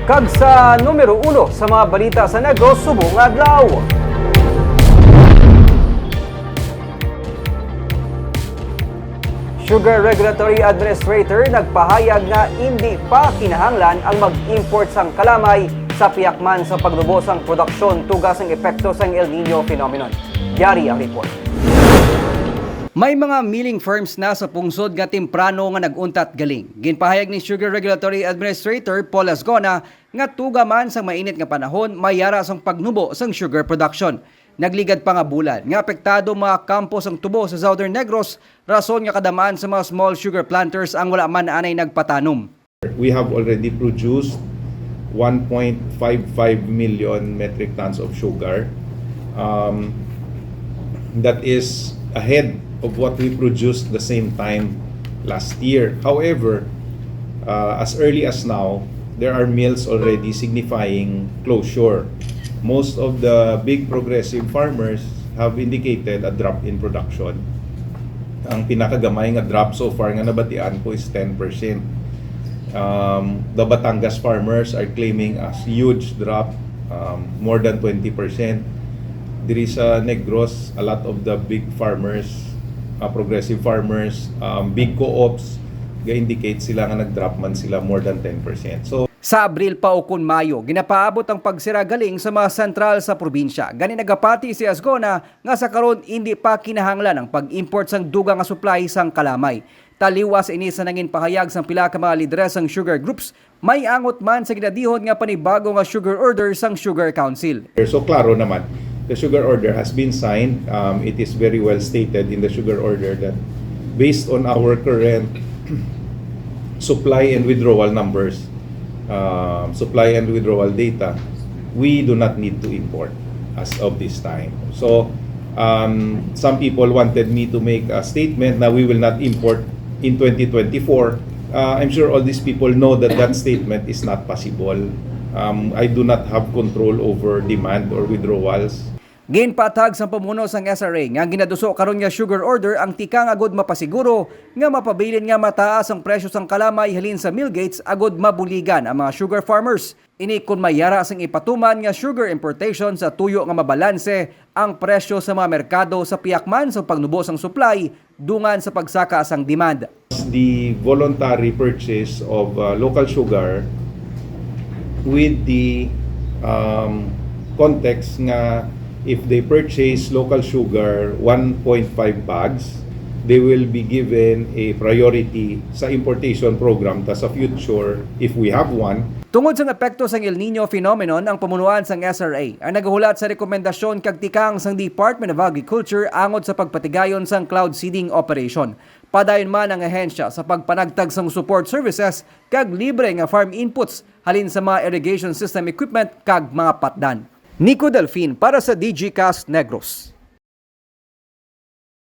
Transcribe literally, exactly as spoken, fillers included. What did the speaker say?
Kag sa numero uno sa mga balita sa Negros subong adlaw. Sugar Regulatory Administrator nagpahayag nga indi pa kinahanglan ang mag-import sang kalamay sa pihak man sa pagnubo sang produksyon tuga sang epekto sang El Nino phenomenon. Yari ang report. May mga milling firms na sa pungsod nga temprano nga nag-untat galing. Ginpahayag ni Sugar Regulatory Administrator Paul Asgona nga tuga man sang mainit nga panahon, may yara sang pagnubo sang sugar production. Nagligad pa nga bulad nga apektado mga kampo sang tubo sa Southern Negros, rason nga kadamaan sa mga small sugar planters ang wala man anay nagpatanom. We have already produced one point five five million metric tons of sugar. Um, that is ahead of what we produced the same time last year. However, uh, as early as now, there are mills already signifying closure. Most of the big progressive farmers have indicated a drop in production. Ang pinakagamay nga drop so far nga nabatian ko is ten percent. Um, the Batangas farmers are claiming a huge drop, um, more than twenty percent. Diri sa Negros, a lot of the big farmers, uh, progressive farmers, um, big co-ops, ga-indicate sila nga nag-drop man sila more than ten percent. So, Sa Abril pa ukon Mayo, ginapaabot ang pagsira galing sa mga sentral sa probinsya. Gani nagapati si Asgona nga sa karon indi pa kinahanglan ang pag-import sang dugang nga supply sang kalamay. Taliwas ini sa nangin pahayag sang pila ka mga lideres sang sugar groups, may angot man sa ginadihon nga panibago nga sugar order sang Sugar Council. So, klaro naman, the sugar order has been signed. Um, it is very well stated in the sugar order that based on our current supply and withdrawal numbers, um, supply and withdrawal data, we do not need to import as of this time. So, um, some people wanted me to make a statement na we will not import in twenty twenty-four. Uh, I'm sure all these people know that that statement is not possible. Um, I do not have control over demand or withdrawals. Ginpatag sang pamuno sang S R A nga ginaduso karon nga sugar order ang tikang agud mapasiguro nga mapabilin nga mataas ang presyo sang kalamay halin sa mill gates agud mabuligan ang mga sugar farmers. Ini kon may yara sang ipatuman nga sugar importation sa tuyo nga mabalanse ang presyo sa mga merkado sa pihak man sang pagnubo sang supply dungan sa pagsaka sang demand. The voluntary purchase of, uh, local sugar with the, um, context nga if they purchase local sugar one point five bags, they will be given a priority sa importation program, ta sa future, if we have one. Tungod sang epekto sang El Nino phenomenon, ang pamunuan sang S R A ang nagahulat sa rekomendasyon kag tikang sang Department of Agriculture angot sa pagpatigayon sang cloud seeding operation. Padayon man ang ahensya sa pagpanagtag sang support services kag libre nga farm inputs halin sa mga irrigation system equipment kag mga patdan. Nico Delfin para sa Digicast Negros.